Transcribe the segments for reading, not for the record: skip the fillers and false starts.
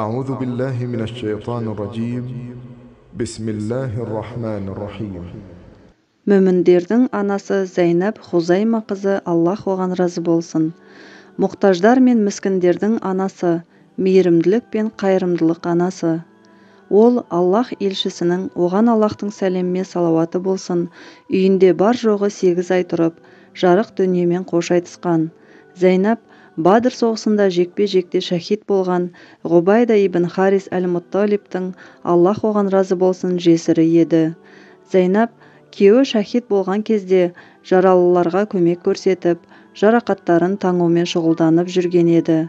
أعوذ بالله من الشيطان الرجيم. بسم الله الرحمن الرحيم. Мүміндердің анасы Зәйнәп Хузайма қызы, Аллах оған разы болсын. Мұқтаждар мен міскіндердің анасы, мейірімділік пен қайырымдылық анасы. Ол Аллах елшісінің, оған Аллахтың сәлемі мен салауаты болсын, үйінде бар жоғы 8 ай тұрып, жарық дүниемен қош айтысқан. Зәйнәп Бадр соғысында жекпе-жекте шәһид болған Ғұбайда ибн Харис әл-Мутталибтің, Аллах оған разы болсын, жесірі еді. Зәйнәп күйеуі шәһид болған кезде жаралыларға көмек көрсетіп, жарақаттарын таңумен шұғылданып жүрген еді.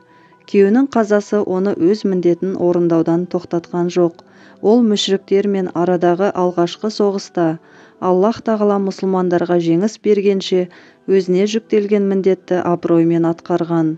Күйеуінің қазасы оны өз міндетін орындаудан тоқтатқан жоқ. Ол мүшріктермен арадағы алғашқы соғыста Аллах тағала мұсылмандарға жеңіс бергенше өзіне жүктелген міндетті абыроймен атқарған.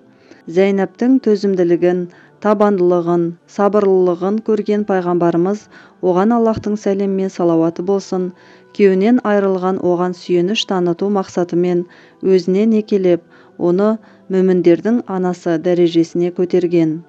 Зәйнәптің төзімділігін, табандылығын, сабырлылығын көрген пайғамбарымыз, оған Аллахтың сәлемі мен салауаты болсын, күйеуінен айырылған оған сүйеніш таныту мақсатымен өзіне некелеп, оны мүміндердің анасы дәрежесіне көтерген.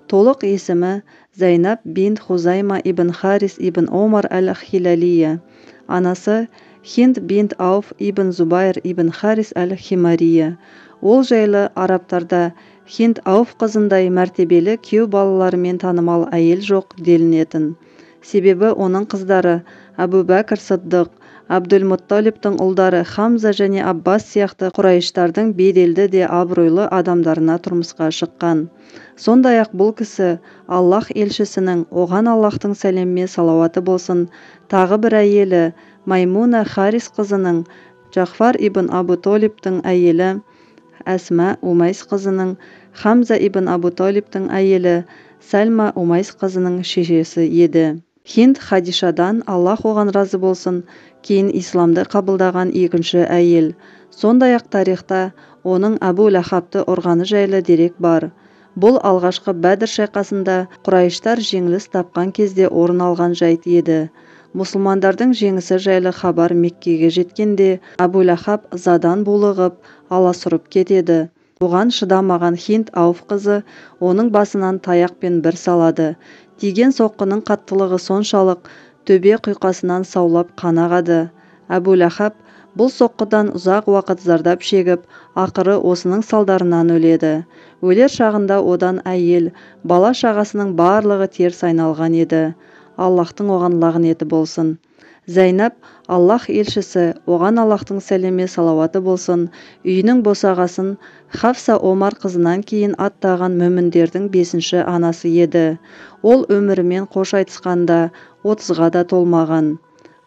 Толық есімі Зәйнәп бинт Хузайма ибн Харис ибн Омар әл-Хилалия. Анасы Хинд бинт Ауф ибн Зубайр ибн Харис әл-Химария. Ол жайлы арабтарда Хинд Ауф қызындай мәртебелі күйеу балаларымен танымал әйел жоқ делінетін. Себебі оның қыздары Әбу Бәкір Сыддық, Абдулмутталибтің ұлдары Хамза және Аббас сияқты құрайыштардың беделді де абыройлы адамдарына тұрмысқа шыққан. Сондай-ақ бұл кісі Аллах елшісінің, оған Аллахтың сәлемі мен салауаты болсын, тағы бір әйелі Маймуна Харис қызының, Жафар ибн Абу Толибтің әйелі Әсма Умайс қызының, Хамза ибн Абу Толибтің әйелі Сәлма Умайс қызының шешесі еді. Хинд Хадишадан, Аллах оған разы болсын, кейін исламды қабылдаған екінші әйел. Сондай-ақ тарихта оның Әбу Ләхабты ұрғаны жайлы дерек бар. Бұл алғашқы Бәдір шайқасында құрайыштар жеңіліс тапқан кезде орын алған жайт еді. Мұсылмандардың жеңісі жайлы хабар Меккеге жеткенде Әбу Ләхаб ызадан булығып, аласұрып кетеді. Оған шыдамаған Хинд Ауф қызы оның басынан таяқпен бір салады. Тиген соққының қаттылығы соншалық, төбе құйқасынан саулап қан ағады. Әбу Ләхаб бұл соққыдан ұзақ уақыт зардап шегіп, ақыры осының салдарынан өледі. Өлер шағында одан әйел, бала шағасының барлығы теріс айналған еді. Аллахтың оған лағнеті болсын. Зәйнәп Аллах елшісі, оған Аллахтың сәлемі салауаты болсын, үйінің босағасын Хафса Омар қызынан кейін аттаған мүміндердің 5-ші анасы еді. Ол өмірімен қош айтысқанда 30-ға да толмаған.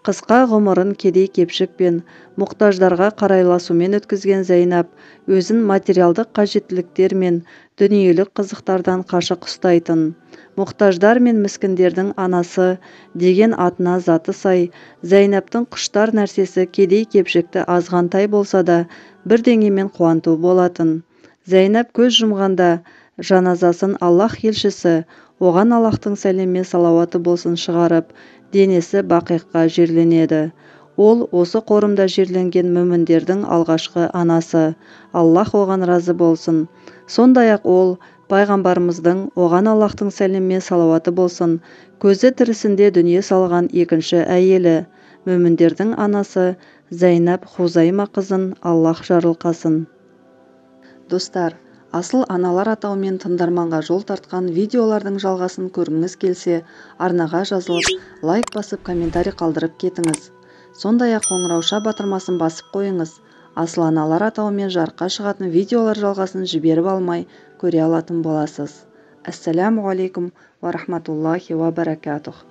Қысқа ғұмырын кедей кепшік пен мұқтаждарға қарайласумен өткізген Зәйнәп өзін материалдық қажеттіліктер мен дүниелік қызықтардан қашық ұстайтын. Мұқтаждар мен міскіндердің анасы деген атына заты сай, Зәйнәптің құштар нәрсесі кедей кепшікті азғантай болса да бірдеңемен қуанту болатын. Зәйнәп көз жұмғанда жаназасын Аллах елшісі, оған Аллахтың сәлемі мен салауаты болсын, шығарып, денесі Бақиққа жерленеді. Ол осы қорымда жерленген мүміндердің алғашқы анасы. Аллах оған разы болсын. Сондай-ақ ол пайғамбарымыздың, оған Аллахтың сәлемі мен салауаты болсын, көзі тірісінде дүние салған екінші әйелі, мүміндердің анасы Зәйнәп Хузайма қызын Аллах жарылқасын. Достар, асыл аналар атауымен тыңдарманға жол тартқан видеолардың жалғасын көргіңіз келсе, арнаға жазылып, лайк басып, комментарий қалдырып кетіңіз. Сондай-ақ қоңырауша батырмасын басып қойыңыз. Асыл аналар атауымен жарыққа шығатын видеолар жалғасын жіберіп алмай көре алатын боласыз. Ассаламу алейкум ва рахматуллахи ва баракатух.